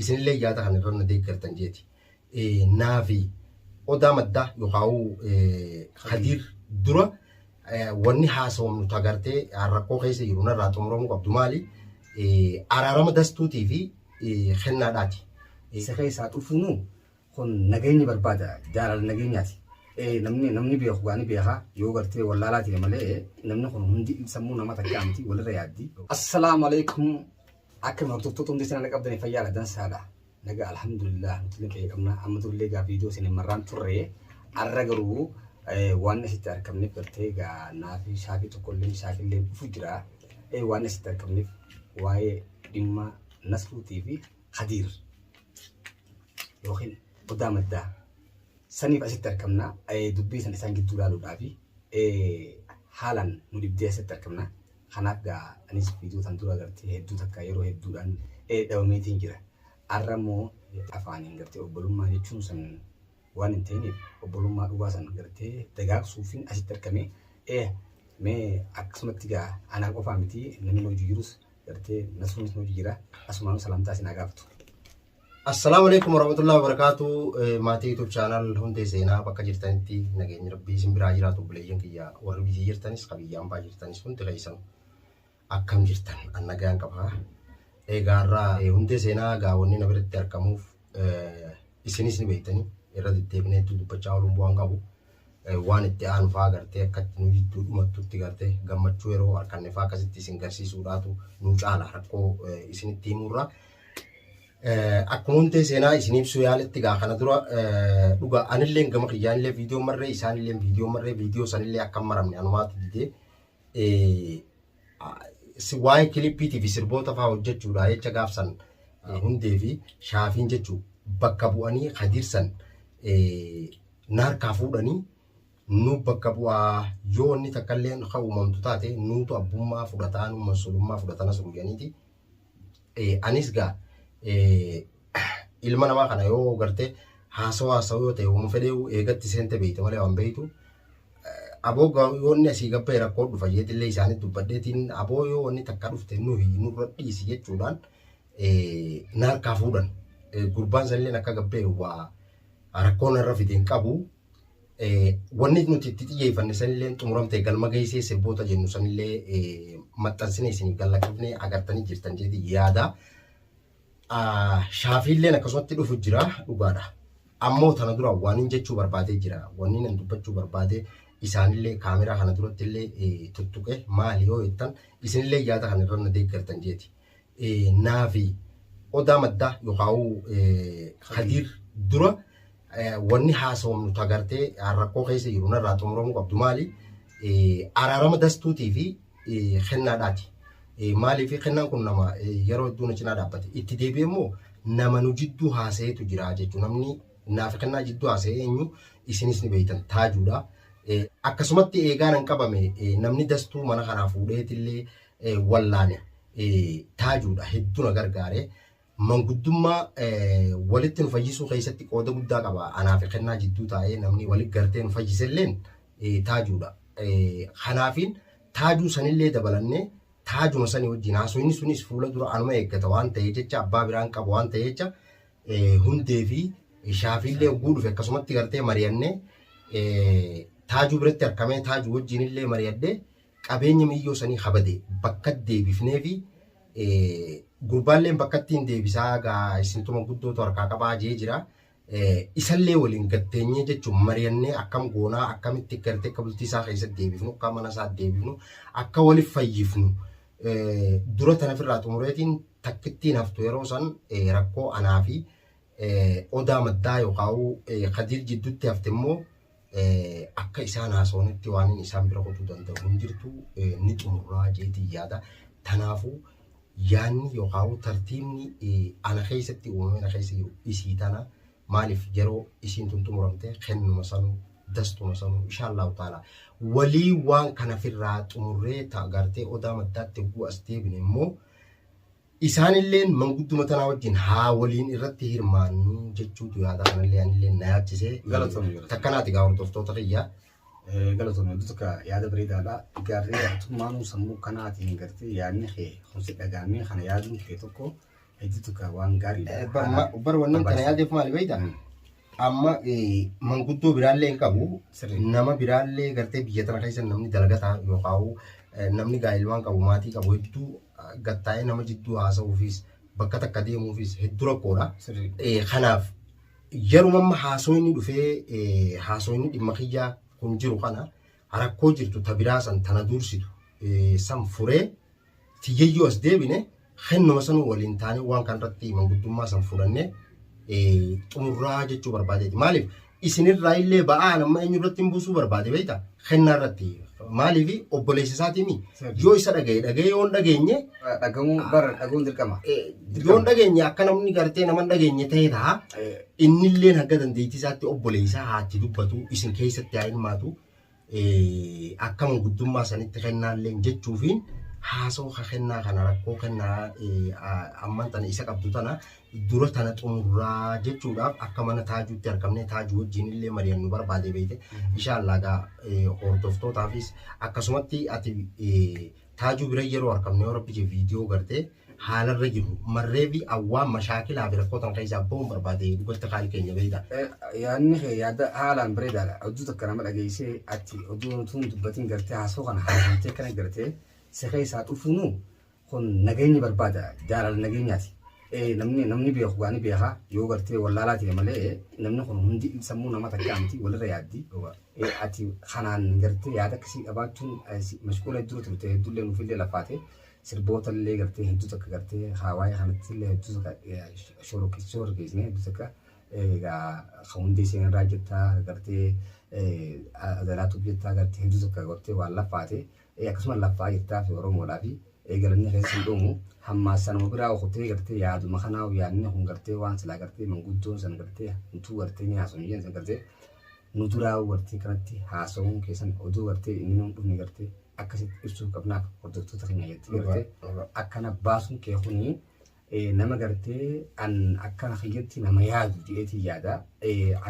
Isinillee yaada kana irra na deeggartan jeeti. Naafi Odaa Maddaa yookaan Khadiir dura wanni haasawamnu tagartee rakkoo keessa jiru narraa xumuramuu qabdu maali? Araarama dastuutii fi kennaadhaati. Isa keessaa dhufuunu kun nageenya barbaada, jaalala nageenyaati. Namni beeku gaani beekaa yoo gartee wallaalaa ta'e malee namni kun hundi sammuu nama takkaa miti walirra yaaddi. Assalaamu alaikum. Akkam hordoftoota hundi isin qabdanii fayyaadha dansaadha. Nagaa alhamdulillah nuti illee fayya qabna. Amma durallee gaa viidiyoo isin marraan turre arra garuu waan asitti argamneef gartee gaa naafi shaafii tokkollee shaafillee dhufu jira. Waan asitti argamneef waa'ee dhimma Nasruutii fi Khadiir yookiin Odaa Maddaa saniif asitti argamna. Dubbii san isaan gidduu ilaaluudhaafi haalaan nu dhibdee asitti argamna. Kanaaf gaa anis viidiyoo tan dura gartee hedduu takka yeroo hedduudhaan dhabameetiin jira. Arra immoo afaaniin gartee obbolummaa jechuun san waan hin ta'iniif obbolummaa dhugaa san gartee dagaagsuufin asitti argame. Mee akkasumatti gaa anaa qofaa miti namni hojii jirus gartee Nasruunis hojii jira. Asumaanuu salaamtaa isin haa gaafatu. Assalaamu alaikum warahmatullahi wabarakatuh. Maatii YouTube channel Hundee Seenaa bakka jirtanitti nageenyi Rabbii isin biraa jiraatu. Obboleeyyan kiyya warri biyya jirtanis ka biyya ambaa jirtanis hundi keessan akkam jirtan? An nagaan qaba. Egaa irraa Hundee Seenaa gaa wanni na biratti argamuuf isinis ni beektanii irra deddeebinee hedduu dubbachaa ooluun bu'aan qabu. Waan itti aanu fa'aa gartee akkatti nu jidduu dhumattutti gartee gammachuu yeroo harkanne fa'aa akkasitti isin garsiisuudhaatu nu caala rakkoo isinitti himuurraa. Akkuma Hundee Seenaa isin ibsuu yaaletti gaa kana dura dhugaa anillee gama kiyyaanillee viidiyoo marree isaanillee viidiyoo marree viidiyoo sanillee akka hin maramne anumaatu didee waa'ee kilippiitii fi sirboota fa'aa hojjechuudha jecha gaafsan Hundee fi Shaafiin jechuu bakka bu'anii Khadiir san na harkaa fuudhanii nu bakka bu'aa yoo wanni takka illee kan uumamtu taate nuutu abbummaa fudhataa nu mansulummaa fudhatana sun jedhaniiti. Anis gaa ilma namaa kana yoo garte haasawaa haasawuu yoo ta'e waan fedhee eegatti seente beekte malee waan beektu. Aboo yoo inni asii gabba'e rakkoo dhufa jeetillee isaanitti dubbadheetiin aboo yoo wanni takka dhufte nuyi nurra dhiisi jechuudhaan na harkaa fuudhan. Gurbaan sanillee akka gabba'e waa rakkoo narra fide hin qabu. Wanni nuti itti xiyyeeffanne sanillee xumuramte galma geessee sirboota jennu sanillee maxxansine isiniif gallakkifne agartanii jirtan jeeti yaada. Shaafiilleen akkasumatti dhufu jira dhugaadha. Ammoo tana dura waan hin jechuu barbaadee jira. Wanni nan dubbachuu barbaade isaanillee kaameraa kana duratti illee tuttuqe maali yoo jettan isinillee yaada kana irra na deeggartan jeeti. Naafi Odaa Maddaa yookaan Khadiir dura wanni haasawamnu tagartee rakkoo keessa jiru narraa xumuramuu qabdu maali? Araarama dastuutii fi kennaadhaati. Maaliif kennaan kun nama yeroo hedduu na cinaa dhaabbate. Itti deebi'ee immoo nama nu jidduu haasayeetu jira jechuudha. Namni naaf kennaa jidduu haasa'ee eenyu isinis ni beektan taajuudha. Akkasumatti eegaan hin qabame namni dastuu mana kanaa fuudheetillee wallaane taajuudha hedduu na gargaare. Manguddummaa walitti nu fayyisuu keessatti qooda guddaa qaba. Anaa fi kennaa jidduu taa'ee namni walitti gartee nu fayyiselleen taajuudha. Kanaafiin taajuu sanillee dabalannee taajuma sanii wajjin haasofni sunis fuula dura anuma eeggata waan ta'ee jecha abbaa biraan qabu waan ta'ee jecha Hundee fi Shaafiillee hogguu dhufe akkasumatti gartee mari'annee taajuu biratti argamee taajuu wajjinillee mari'adhee qabeenya miyyoo sanii kabade bakka deebifnee fi gurbaalleen bakkatti hin deebisaa gaa isintuma guddootu harkaa qabaa jee jira. Isallee waliin gatteenyee jechuun mari'annee akkam goonaa akkamitti gartee akka bultii isaa keessatti deebifnu akka mana isaa deebifnu akka waliif fayyifnu dura tana ofirraa xumureetiin takkittiin haftu yeroo san rakkoo anaa fi Odaa Maddaa yookaan Kadiir jidduutti hafte immoo akka isaan haasawanitti waan inni isaan bira kutuu danda'u hin jirtu ni xumurraa jeetiin yaada. Tanaafuu yaanni yookaan tartiibni ana keessatti uumame na keessa jiru isii tana maaliif yeroo isiin tun xumuramte kennuma sanuu dastuma sanuu inshaallahu taala walii waan kana firraa xumurree ta gartee Odaa Maddaatti hogguu as deebine immoo Isaanilleen mangudduma tanaa wajjin haa waliin irratti hirmaannu jechuutu yaada kanallee anillee na yaachise. Galatoomi, galatoomi. Takkanaati gaa hordoftoota kiyya. Galatoomi, hedduu takka yaada bareedaadha. Gaarree atummaanuu sammuu kanaatiin gartee yaadni kee kun si dhagaamee kana yaaduun kee tokko Hedduu tokko waan gaariidha. Bar wannan kana yaadeef maali beektaa? Amma manguddoo biraallee hin qabu. Nama biraallee gartee biyya tana keessa namni dalagataa yookaan namni gaa'ilmaan qabu maatii qabu hedduu gattaa'ee nama jidduu haasa'uufis bakka takka deemuufis hedduu rakkoodha. Kanaaf yeruma amma haasoyni dhufee haasoyni dhimma kiyyaa kun jiru kana rakkoo jirtu ta biraa san tana dursitu san furee tiyyayyuu as deebine kennuma sanuu waliin taane waan kanarratti manguddummaa san fudhannee xumurraa jechuu barbaadeeti. Maaliif isinirraa illee ba'aa nama eenyu irratti hin buusuu barbaade beektaa? Kennaa irratti. Maaliif obboleessa isaatiimi yoo isa dhagaye dhagaye yoo hin dhageenye Dhagahuun bara dhagahuun dirqama. Yoo hin dhageenye akka namni gartee nama hin dhageenye ta'e ta'a. Innilleen hanga dandeettii isaatti obboleessa haatti dubbatu isin keessatti haa hirmaatu. Akka manguddummaa sanitti kennaallee jechuufiin haasawaa kennaa kana rakkoo kennaa amman tana isa qabdu tana dura tana xumurraa jechuudhaaf akka mana taajuutti argamnee taajuu wajjin illee mari'annu barbaade beekte. Inshaallah gaa hordoftootaafis akkasumatti ati taajuu bira yeroo argamne yoo rabbi viidiyoo gartee haalarra jiru marree fi awwaan mashaakilaa fi rakkoo tan keessaa bahuun barbaade dhugatti haali keenya beekta. Yaadni kee yaada haalaan bareedaadha. Oduu takka nama dhageessee ati oduu utuu hin dubbatin gartee haasoo kana haasofte kana gartee si keessaa dhufuunu kun nageenya barbaada. Jaalala nageenyaati. Namni namni beeku gaani beekaa yoo gartee wallaalaa ta'e malee namni kun hundi sammuu nama takkaa miti walirra yaaddi. Ati kanaan gartee yaada akkasii qabaachuun mashquula hedduu turte hedduullee nuufillee lafaate sirboota illee gartee hedduu takka gartee hawaayee kanatti illee hedduu takka shororkeessine hedduu takka egaa hundee seenarraa jettaa gartee azalaatuuf jettaa gartee hedduu takka gartee waan lafaate akkasuma lafaa jirtaa fi Oromoodhaa fi galanni keessa hin dhumu hammaa sanuma biraa okotee gartee yaaduma kanaa yaadni kun gartee waan silaa gartee manguddoon san gartee utuu gartee ni haasofnu jedhan san gartee nu duraa gartee kanatti haasa'uun keessan oduu gartee inni nu dhufne gartee akkasitti ibsuu qabnaaf hordoftoota keenya jettee gartee akkana baasuun kee kuni nama gartee an akka kiyyatti nama yaadu jedheetii yaada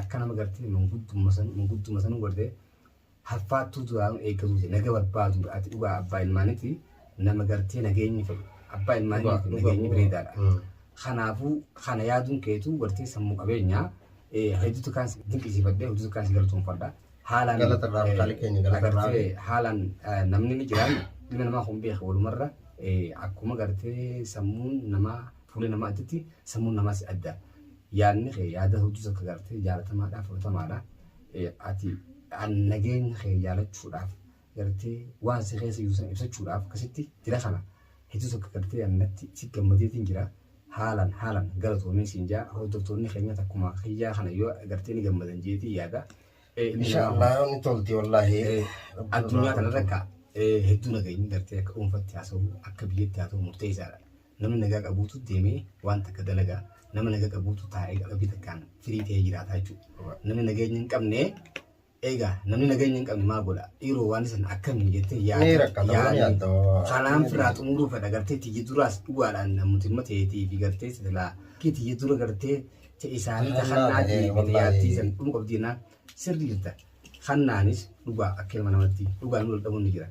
akka nama gartee mangudduma sanuu gartee haffaattuu duraan eeggatuuti naga barbaadu ati dhugaa abbaa ilmaaniiti nama gartee nageenyi fedhu abbaa ilmaaniiti nageenyi bareedaadha. Kanaafuu kana yaaduun keetuu gartee sammuu qabeenyaa hedduutu kaan dinqisiifadhee hedduutu kaan si galatoonfadha. Haalaan haalaan namni ni jiraan ilma namaa kun beeka walumarra akkuma gartee sammuun namaa fuula namaa addatti sammuun namaas adda. Yaadni kee yaada hedduu takka gartee jaalatamaadha fudhatamaadha. Ati nageenya kee jaalachuudhaaf gartee waan si keessa jiru sana ibsachuudhaaf akkasitti jira kana hedduu takka gartee annatti si gammadeetiin jira. Haalaan haalaan galatoomee siin jaa hordoftoonni keenya takkuma kiyyaa kana yoo gartee ni gammadan jeetii yaada. Inshaallah ni tolti wallaahi. Addunyaa kanarra akka hedduu nageenyi gartee akka dhuunfatti haasa'u akka biyyatti haasa'u murteessaadha. Namni nagaa qabuutu deemee waan takka dalagaa nama nagaa qabuutu taa'ee qalbii takkaan firii ta'ee jiraata jechuudha. Namni nageenya hin qabne egaa namni nageenya hin qabne maal godha? Dhiiroo waan san akkamiin jettee yaada. Kanaan firaa xumuruu fedha gartee tiyya duraas dhugaadhaan namootummaa ta'eetii fi gartee silaa tiyya dura gartee ta'e isaanii takannaa fi yaadtii san dhumuu qabdi jennaan sirrii jirta. Kannaanis dhugaa akka ilma namatti dhugaan wal dhabuun ni jira.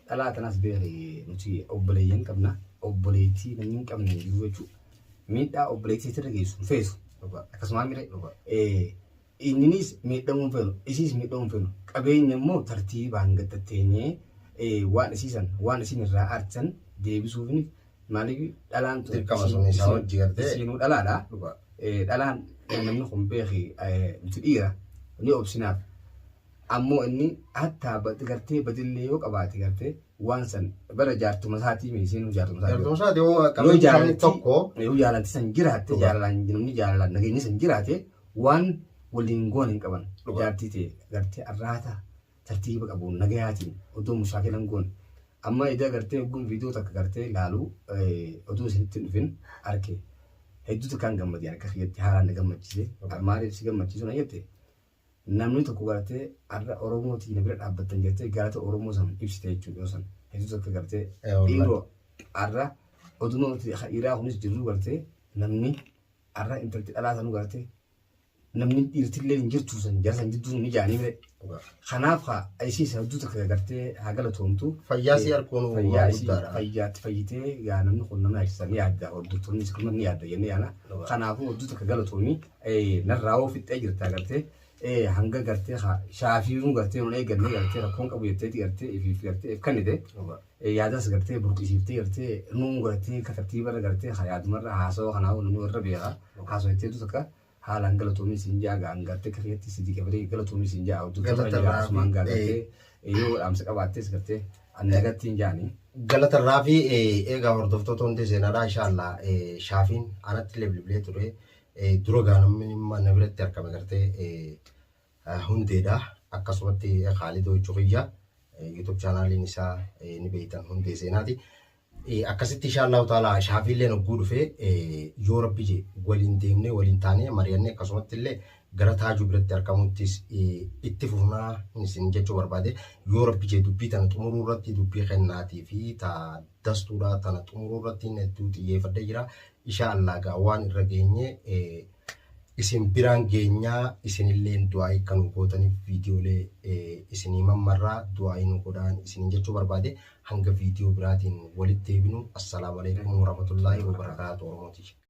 Dhalaa tanaas beekee nuti obboleeyyan qabna. Obboleettii namni hin qabne jiru jechuudha. Miidhaa obboleettii irra geessu hin feesu. Akkasumaan mire inninis miidhamuu hin feenu isiis miidhamuu hin feenu. Qabeenya immoo tartiibaan gaddatteenyee waan isiisan waan isin irraa aartisan deebisuuf maaliif dhalaan tun Dirqama sun isaa hojii gartee. Isinuu dhalaadha. Dhalaan namni kun beeki nuti dhiira ni obsinaaf. Ammoo inni hattaa gartee badillee yoo qabaate gartee waan san bara jaartuma isaatii miti isinuu jaartuma isaatii. Jaartuma isaatii yoo qabeenya isaanii tokko. Yoo jaalalti san jiraatte jaalalaan namni jaalalaan nageenyi san jiraate waan waliin goon hin qaban. Jaartii ta'e gartee arraata tartiiba qabuun nagayaatiin odoo mushaakilan goon. Amma ida gartee ogguun viidiyoo takka gartee laalu odoo isinitti hin dhufin arke hedduu takkaan gammadee akka kiyyatti haalaan na gammachiise. Maaliif si gammachiisu na jette namni tokko gartee har'a Oromootii na bira dhaabbattan jettee galata Oromoo san ibsite jechuudha yoo san hedduu takka gartee dhiiroo har'a oduma dhiiraa kunis jirru gartee namni har'a intalti dhalaa sanuu gartee Namni dhiirtillee hin jirtu san jara san jidduu ni jaanii bire. Kanaaf haa isiis hedduu takka gartee haa galatoomtu. Fayyaa sii arguun Fayyaa waan isii guddaadha. Fayyaatti fayyitee gaa namni kun nama yaachisa ni yaadda, hordoftoonni kun ni yaadda jennee yaana. Kanaafuu hedduu takka galatoomi, narraa hoo fixxee jirta gartee hanga gartee shaafiinuu gartee nun eeganne gartee rakkoon qabu jetteeti gartee ifiif gartee if kennite. Yaadas gartee burqisiiftee gartee nuun gartee ka tartiibarra gartee yaadumarra haasawaa, kanaafuu namni warra beeka haasawaa hedduu takka haalaan galatoomii siin jaa gaan gartee akka keetti si diqabee galatoomii siin jaa hordoftoota Galata jaa asumaan gaa irraa gartee yoo dhaamsa qabaattees gartee ani nagatti hin jaanii. Galata irraa fi eegaa hordoftoota Hundee Seenaadhaa, inshaallaa Shaafiin anatti illee bilbilee ture. Dura gaa namni na biratti argame gartee Hundeedha. Akkasumatti Khaalidoo jechuu kiyya. YouTube chaanaaliin isaa ni beektan, Hundee Seenaati. Akkasitti inshaallahu taala Shaafiillee hogguu dhufee yoo Rabbi je waliin deemnee waliin taanee mari'annee akkasumatti illee gara Taajuu biratti argamuttis itti fufnaa isin jechuu barbaade. Yoo Rabbi je dubbii tana xumuruu irratti, dubbii kennaatii fi ta dastuudhaa tana xumuruu irratti hedduu xiyyeeffadhee jira. Inshaallah gaa waan irra geenye isin biraan geenyaa, isinillee du'aa akka nu gootaniif viidiyoolee isinii mammarraa du'aa nu godhaan isinin jechuu barbaade. Hanga viidiyoo biraatiin walitti deebinu, assalaamu alaikum warahmatullaahi wabarakaatu, Oromooti.